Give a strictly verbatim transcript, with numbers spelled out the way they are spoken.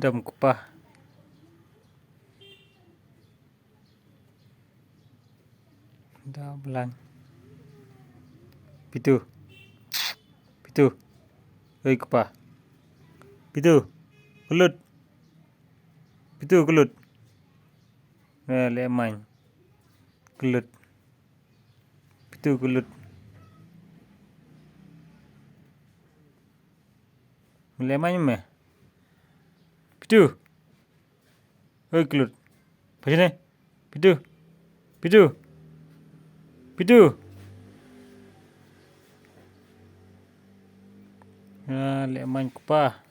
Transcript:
Dam kpa. Da blang. Pitu. Pitu. Oi kpa. Pitu. Klut. Pitu klut. Eh, le main. Klut. Pitu klut. Le main me. Pitu. Oi klut. Pajane. Pitu. Pitu. Pitu. Ah, le main kpa.